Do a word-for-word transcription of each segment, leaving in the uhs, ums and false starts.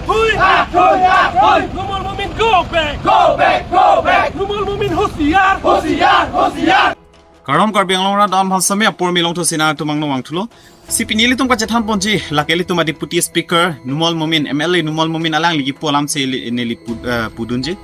Hui! Hui! Hui! Numal Momin, go back! Go back! Go back! Numal Momin, hosiar! Hosiar! Hosiar! Kardom Karbi Anglong rat an, aphan sitame apor milong thosina tumang nong vangthulo. Si pini ilitum kachethan ponji, lake ilitum a Deputy Speaker Numal Momin, M L A Numal Momin alangli kipu alam si ili, neli pu, eh, pudunji.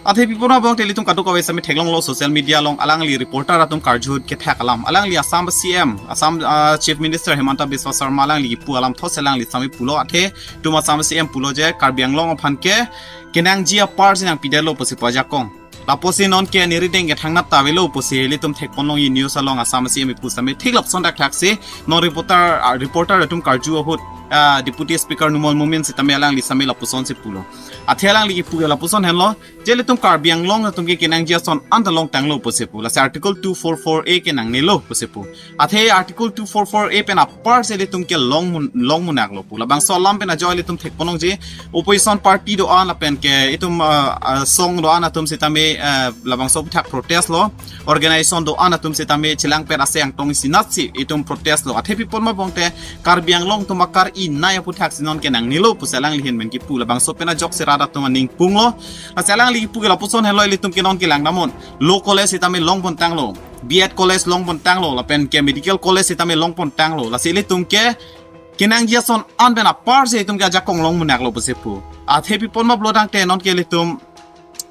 Athe pi apot abang te ilitum kadokave sitame theklonglo social media along alangli reporter atum karju ahut kethak alam. Alangli Assam C M, Assam, ah, Chief Minister Himanta Biswa Sarma alangli kipu alam thotsi alangli sitame pulo, athe itum Assam C M pulo je Karbi Anglong aphan ke kenangji apar si nangpidetlo pusi pu ajakong. Lapusi non ke neli rideng ke thangnat ta avelo pusi ilitum thekponlongji news along Assam C M kipu sitame thik lapuson thakthak si non reporter, ah, reporter atum karju ahut, ah, Deputy Speaker Numal Momin sitame alangli sitame lapuson si pulo. Athe alangli kipu ke lapuson henlo, je ilitum Karbi Anglong atum ke kenangji ason anta longtanglo pusi pu. Lasi Article two four four A ke nangnelo pusi pu. Athe Article two four four A pen apar si ilitum ke long mun, long munak lo pu. Labangso alam pen ajok ilitum thekponlongji, opposition party do-an lapen ke itum, ah, ah, song do-an atum sitame, ah, labangso aputhak protest lo. Organization do-an atum sitame chelangpet ase angtong sinat si itum protest lo. Athe pi apot ma abang te Karbi Anglong atum akar-i nai aputhak si non ke nangnelo pusi alangli ahin pen kipu. Labangso pen ajok si rat atum aning punglo. Lasi alangli kipu ke lapuson henlo, ilitum ke non ke langdamnon. Law college sitame longpontanglo. B Ed college longpontanglo. Lapen ke medical college sitame longpontanglo. Lasi ilitum ke kenangji ason an pen apar si itum ke ajakong long munaklo pusi pu. Athe pi apot ma pulo tangte non ke ilitum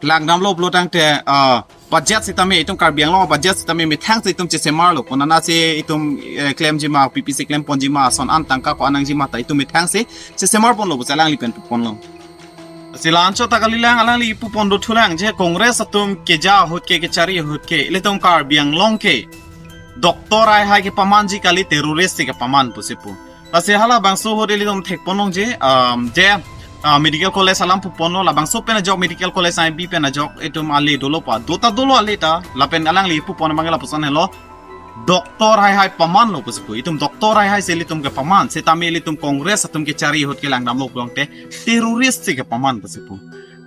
langdamlo pulo tangte, ah, budget sitame itum Karbi Anglong budget sitame methang si itum chesemarlo. Konana si itum, eh, klemji ma, P P si klemponji ma, ason an tangka ko-an nangji ma ta itum methang si chesemarponlo pusi alangli pen puponlo. Si la-anchot ta kalilang, alangli pupon dothulang je Congress atum keja ahut ke, kechari ahut ke ilitum Karbi Anglong ke doctor haihai kepamanji kali, terrorist si kepaman pusi pu. Lasi halabangso ahut ilitum thekponlongji, um, je, uh, medical college alam puponlo, labangso pen ajok medical college I B pen ajok itum ale dolo pa, do ta dolo ale ta, lapen alangli pupon abang lapuson henlo, doctor haihai pamanlo pusi pu. Itum doctor haihai si ilitum kepaman, sitame ilitum Congress atum kechari ahut ke langdamlo pulote terrorist si kepaman pusi pu.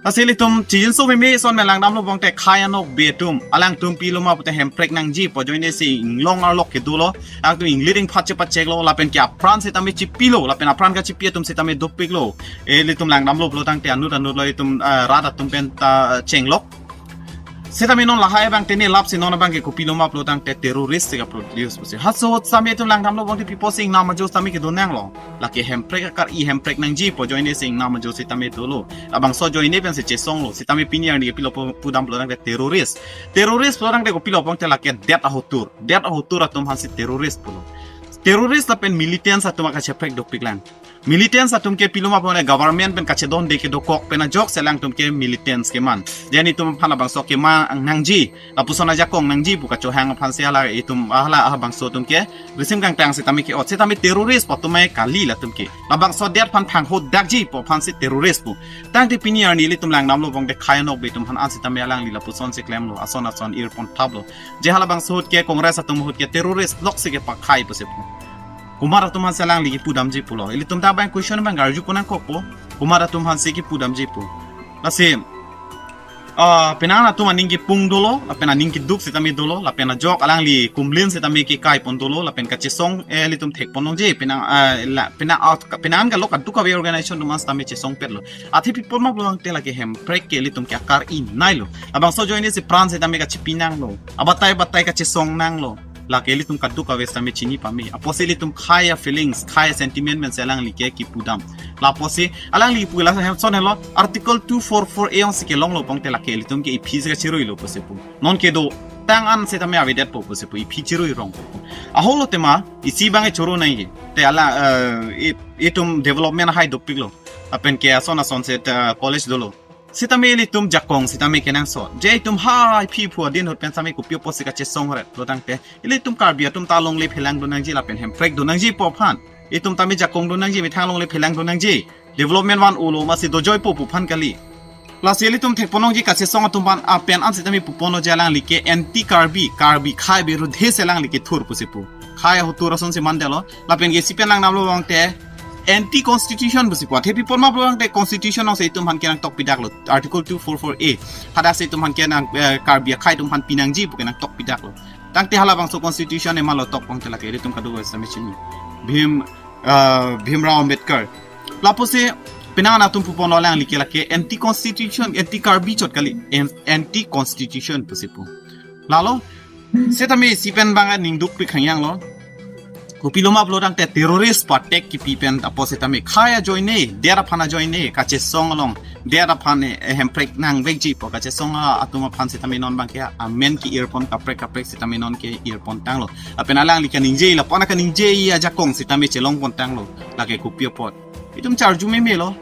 Lasi ilitum chijinso meme ason pen langdamlo pulote khei anokbe atum, alangtum pilo ma pute hemprek nangji pu ajoine si inglong arlok ke dolo, alangtum inglit ingphat chepacheklo, lapen ke apran sitame chipilo, lapen apran kachipi atum sitame dopiklo. Ilitum langdamlo pulo tangte anut anut lo itum, ah, rat atum pen ta chenglok. Sitame non lahai abang te ne lap si non abang ke kopilo ma pulo tangte terrorist si kaproduce pusi. Halaso ahut sitame itum langdamlo pulote pi apot si ingnam ajo sitame kedo nanglo. Lake hemprek akar-i hemprek nangji pu ajoine si ingnam ajo sitame dolo. Labangso ajoine pen si chesonglo. Sitame pini arni ke pilo pu, pudam pulo tangte terrorist. Terrorist pulo tangte kopilo pulote lake det ahotur. Det ahotur atum aphan si terrorist pulo. Terrorist lapen militants atum akachephrek dopiklang. Militants atum ke pilo ma pulote government pen kachedonde kedokok pen ajok si alangtum ke militants keman. Jani itum aphan labangso keman nangji, lapuson ajakong nangji pu kachohang aphan si hala itum, hala abangso atum ke risim kangtang sitame ke-ot, sitame terrorist pu atum mai kali latum ke. Labangso det aphan thangho dakji pu aphan si terrorist pu. Tangte pini arni ilitum langdamlo pulote khei anokbe atum aphan an sitame alangli lapuson si klemlo, ason ason irpon thaplo. Je halabangso ahut ke Congress atum ahut ke terrorist lok si kepakhei pusi pu. Komat atum aphan si alangli kipudamji pulo. Ilitum ta abang question abang arju pon nangkokpo. Komat atum aphan si kipudamji pu. Lasi, ah, penang atum aning kipung dolo, lapen aning keduk sitame dolo, lapen ajok alangli kumlin sitame kekai pon dolo, lapen kachesong, eh, ilitum thekponlongji, penang, ah, la, penang out, penang kalok aduk kave organization atum aphan sitame chesongpetlo. Athe pi apot ma pulo tangte lake hemprek ke ilitum ke akar-i nailo. Labangso ajoine si pran sitame kachipi nanglo. Abatai batai kachesong nanglo. Lake ilitum kadokave sitame chini pame. Apotsi ilitum khei a-feelings, khei a-sentiment pen si alangli ke kipudam. Lapusi alangli pu la hem son helo Article two four four A ong si kelonglo pulote lake ilitum ke iphi si kachiruilo pusi pu. Non kedotang an sitame avedetpo pusi pu, iphi chiruirongpo pu. Ahoklo tema, isi abang e choro nangji. Te hala, eh, i-, itum development hai dopiklo. Lapen ke ason ason si, eh, college dolo. Sitame ilitum jakong sitame kenangsot. Je itum ha iphi phu adin ahut pen sitame kopi apotsi kachesongret pulo tangte, ilitum Karbi atum ta longle phelang do nangji lapen hemprek do nangji pu aphan. Itum tame jakong do nangji, methang longle phelang do nangji. Development van olo masi dojoipo pu aphan kali. Lasi ilitum thekponlongji kachesong atum aphan, ah, pen an sitame puponlo je alangli ke anti Karbi, Karbi khei birudhe si alangli kethur pusi pu. Khei ahotur ason si mandetlo. Lapen ke isi pen langdamlo pulote anti constitution pusi pu. Athe pi apot ma pulo tangte constitution ong si itum aphan kenangtok pidaklo. Article two four four A. Hadak si itum aphan kenang, eh, Karbi akhei atum aphan pinangji pu kenangtok pidaklo. Tangte halabangso constitution ema lo tok pulote lake ilitum kadokave sitame chini. Bhim, eh, Bhimrao Ambedkar. Lapusi Penang atum pupon lo alangli ke lake anti constitution, anti Karbi chot kali, an-, anti constitution pusi pu. Lalo, setame isi pen bang ningduk pi khangyang lo. Kopilo ma pulo tangte terrorist attack kipi pen apot setame khei ajoine, det aphan ajoine, kachesong along, det aphan, eh, hemprek nangvekji pu kachesong atum aphan setame non bang ke amen ke-irpon kaprek kaprek setame non ke-irpon tanglo. Lapen alangli kaningje, lapu-an kaningje ajakong setame chelongpon tanglo. Lake kopi apot. Itum charju meme lo.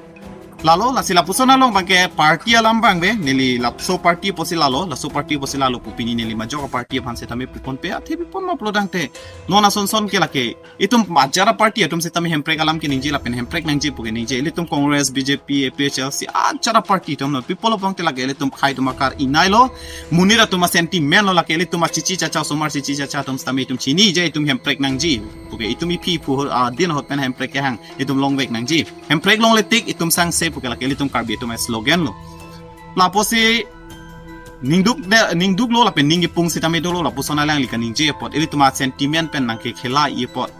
Lalo, lasi lapuson along bang ke party alam bang be, neli laso party pusi lalo, laso party pusi lalo pu pini neli majok party aphan setame puponpe, athe pipon ma pulo tangte. Non ason son ke lake, itum ajara party atum setame hemprek alam keningje lapen hemprek nangji pu keningje. Ilitum Congress, B J P, A P H L C, ajara party atum non. Pi pulo tangte lake ilitum khei atum akar-inai lo. Monit atum a-sentiment lo lake ilitum achichi chacha osomar chichi chacha atum setame itum chinije itum hemprek nangji. Puke itum iphi phu, ah, din ahut pen hemprek kehang itum longvek nangji. Hemprek longle tik itum sangse puke lake ilitum Karbi atum a-slogan lo. Lapusi ningduk de, ningduk lo lapen ning kipung setame dolo lapuson alangli kaningje apot ilitum a-sentiment pen nangkekhela apot.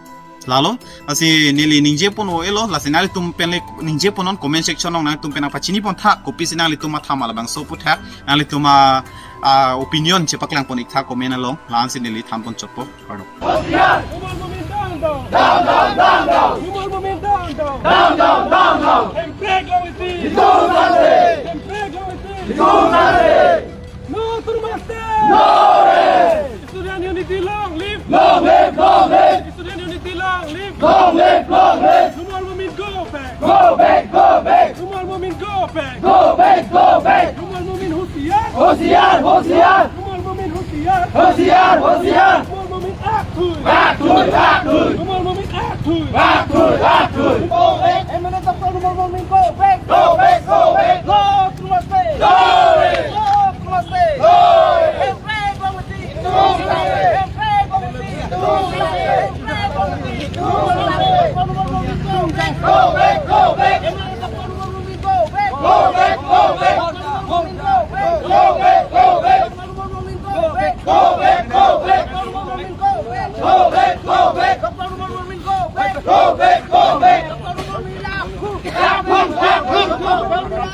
Lalo, lasi neli ningje pon o elo, lasi nanglitum pen le ningje pon non comment section along nanglitum pen nangpachini pon tha, kopisi nanglitum matha ma labangso aputhak, nanglitum a, a, opinion chepaklang pon ik tha comment along, la-ansi neli than pon chotpo, kardom. Numal Momin down, down. Down, down, down, down. Numal Momin down, down. Down, down, down, down. Hemprek long isi. Itum sangse. Hemprek long isi. Itum sangse. No autonomous state. No rest. Student unity long live. Long live, long live. Student unity long live. Long live, long live. Numal Momin go back. Go back, go back. Numal Momin go back. Go back, go back. Numal Momin hoshiar. Hoshiar, hoshiar. Numal Momin hoshiar. Hoshiar, hoshiar. Numal Momin akthui. Akthui, akthui. Numal Momin akthui. Akthui, akthui. Go back. M N A doctor Numal Momin go back. Go back, go back. No autonomous state. No rest. No autonomous state. No rest. Hemprek long isi. Hemprek long isi. Hemprek long isi. Numal Momin go back.